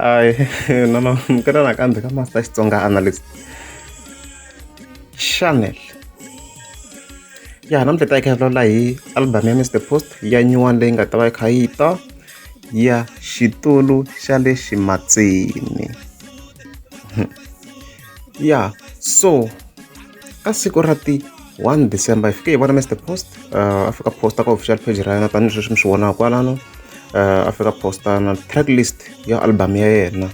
Hayi na mukela nakambe ka Master Xitsonga Analyst Channel. Ya namuntlha hi ta hi kha hi vulavula hi album ya Mr Post ya nyuwani leyi nga ta va yi kha yi ta ya xitulu xa le ximatsini. Ya so ka siku ra ti 1 December hi fike hi vona Mr Post a fika posta ka official page ra yena tanihileswi mi swi vonaka kwalano a fika posta na track list ya album ya yena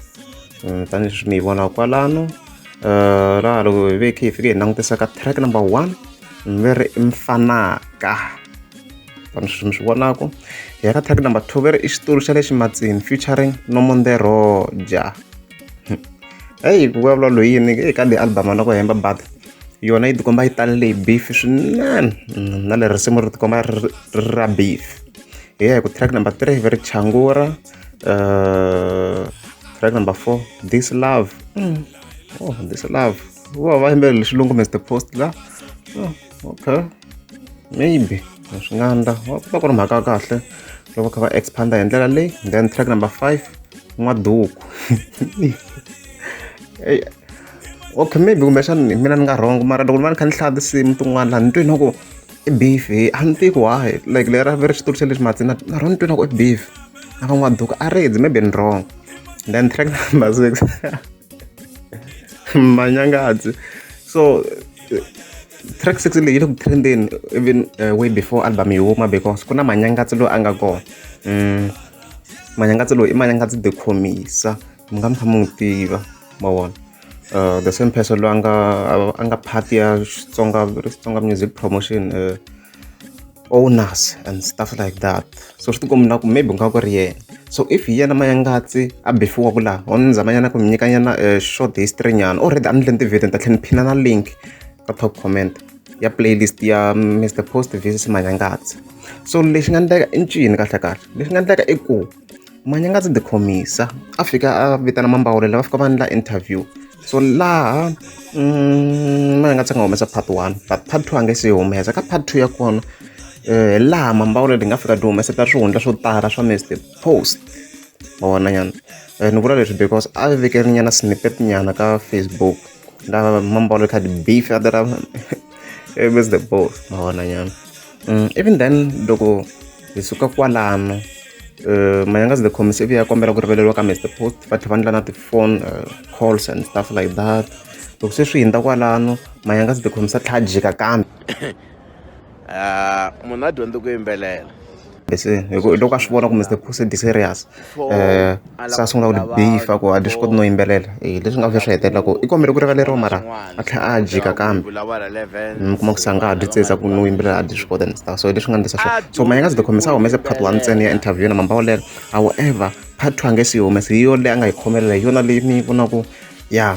tanihileswi mi yi vonaka kwalano laha loko hi veke hi fike hi langutisa ka track number 1 ve ri i Mfanaka tanihileswi mi swi vonaka hi ya ka track number 2 ve ri i xitulu xa le ximatsini featuring Nomonde Roger. Heyi ku vulavula loyi yini eka leyi album a na ku hemba but yona yi tikomba yi talele hi beef swinene na leri risimu ri tikomba ri ri ra beef. Hi ya hi ku track number 3 va ri Changura track number 4 This Love oh This Love vo va yimbelele xilungu Mr Post la oh, okay maybe swi nga endla ku va ku ri mhaka ya kahle loko va kha va expand-a hi ndlela leyi. Then track number 5 N'waduku eyi okay maybe kumbexana mina ni nga wrong mara loko ni va ni kha ni hlaya tinsimu tin'wana laha ni twe na ku i beef a ni tivi why like lera ve ri xitulu xa le ximatsini na rona ni twe na ku i beef na va N'waduku a redzi maybe ni wrong. Then track number 6 Manyangadzi so track 6 leyi yi le ku trend-eni even way before album yi huma because ku na Manyangadzi loyi a nga kona Manyangadzi loyi i Manyangadzi the Khomisa mi nga mi kha mi n'wi tiva ma vona the same person loyi a nga part ya Xitsonga Xitsonga music promotion owners and stuff like that. So swi tikomba na ku maybe ku nga ku ri yena. So if hi yena Manyangadzi a beefiwaka laha ho ni zama nyana ku mi nyika nyana short history nyana already a ni endleni ti-video ni ta tlhela ni phina na link ka top comment ya playlist ya Mr Post versus Manyangadzi. So lexi nga endleka i ncini kahle kahle lexi nga endleka i ku Manyangadzi the Khomisa a fika a vitana Mambawulela va fika va endla interview so laha Manyangadzi a nga humesa part 1 but part 2 a nge se yi humesa. Ka part 2 ya kona hi laha Mambawulela hi nga fika ti humesa ta swihundla swo tala swa Mr Post ma vona nyana ni vula leswi because a vekeri nyana snippet nyana ka Facebook laha Mambawulela kha ti-beef a ra Mr Post ma vona nyana. Even then loko hi suka kwalano Manyangadzi the Khomisa ivi ya kombela ku rivaleriwa ka Mr Post va tlhela va endla na ti-phone calls and stuff like that. Loko se swi hundza kwalano Manyangadzi the Khomisa a tlhela a jika kambe Munhu a dyondze ku yimbelela se hi ku loko a swi vona ku Mr Post di serious se a sungula ku ti beef ku a di swi koti no yimbelela leswi nga fika swi hetelela ku i kombele ku rivaleriwa mara a tlhela a jika kambe mi kuma ku se a nga ha dyi tsetsa ku no yimbelela a dyi swi kota and stuff so leswi nga endlisa swona. So Manyangadzi the Khomisa a humese part 1 ntsena ya interview na Mambawulela however part 2 a nge se yi humesa hi yona leyi a nga yi khomelela hi yona leyi mi vonaku ya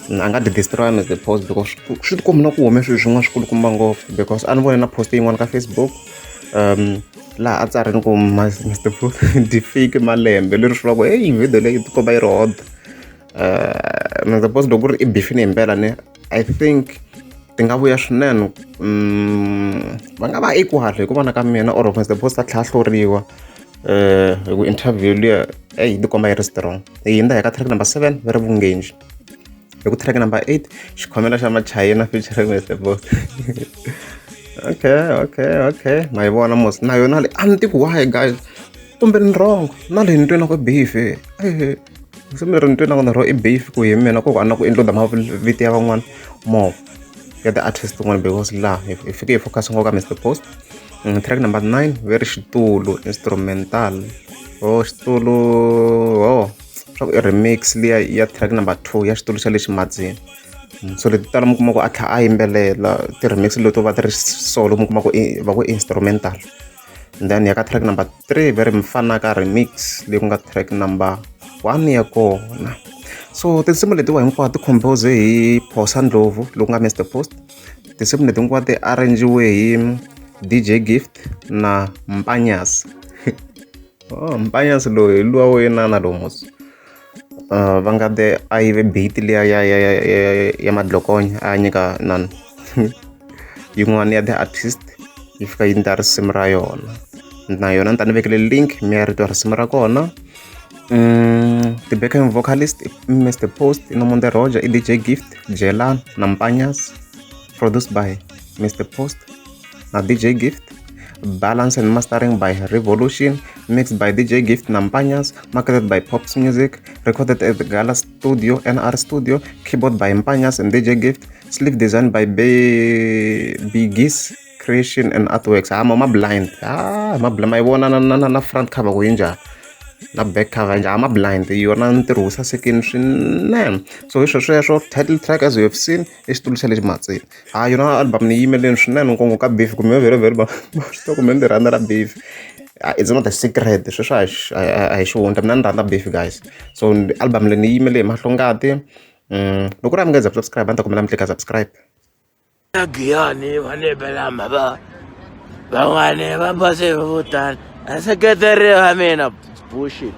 a nga dyi destroy Mr Post because swi tikomba na ku hume swilo swin'wana swi kulukumba ngopfu because a ni vone na post yin'wana ka Facebook laha a tsarini ku Mr Post di fake malembe leri swi vulaka ku heyi video leyi tikomba yi ri hot. Mr Post loko ku ri i beef-ini himpela ne I think ti nga vuya swinene va nga va equal hi ku vona ka mina or Mr Post a tlhela a hluriwa hi ku interview liya eyi yi tikomba yi ri strong. Hi hundza hi ka track number 7 va ri Vungenji hi ku track number 8 Xikhomela xa Machayina featuring Mr Post. Okay ma yi vona mos na yona leyi a ni tivi why guys kumbe ni wrong na leyi ni twe na ku beef se mi ri ni twe na ku na ro i beef ku hi mina ku a na ku include mavito ya van'wana more ya ti-artist tin'wana because laha hi fike hi focus ngopfu ka Mr Post. Track number 9 ve ri Xitulu instrumental oh Xitulu oh swa ku i remix liya ya track number 2 ya xitulu xa le ximatsini. So leti tala mi kuma ku a tlhela a yimbelela ti-remix leto va ti ri solo mi kuma ku i va ku instrumental. Then ya ka track number 3 ve ri Mfanaka remix leyi ku nga track number 1 ya kona. So tinsimu letiwa hinkwato ti compose hi Phosa Ndlovu loku nga Mr Post. Tinsimu leti hinkwato ti arrange-iwe hi DJ Gift na Mpanyas. Oh Mpanyas loyi hi luwa wo inana lowu mos va nga te a yive beat liya ya ya ya ya ya Madlokonya a nyika nani yin'wana ya the artist yi fika yi endla risimu ra yona na yona ni ta ni vekele link mi ya ri twa risimu ra kona. Ti-backing vocalist i Mr Post, i Nomonde Roger, i DJ Gift, Jelan na Mpanyas. Produced by Mr Post na DJ Gift. Balance and mastering by Revolution, mixed by DJ Gift na Mpanyas, marketed by Pops Music, recorded at Gala Studio, NR Studio, keyboard by Mpanyas and DJ Gift, sleeve design by Bigis Creation and Artworks. Ah, ma blind. Ah, ma blind. Ma yi vona na na na na front cover ku yi njhani na back cover njhani, ma blind yona ntirho wu sasekini swinene. So hi sweswo title track, as you have seen, i xitulu xa le ximatsini. Ha yona album ni yimeleni swinene nkongo ka beef kumbe vhele vhele va swi tiva kumbe ndzi rhandza beef. It's not a secret, sweswo a hi xihundla, mina ni rhandza beef, guys. So album leyi ni yimele hi mahlongati. Loko ri a mi nga za subscribe, a ni ta kombela mi tlika subscribe. Giyani va ni bela mhaka van'wani va base vo tala a seketeriwa mina bullshit.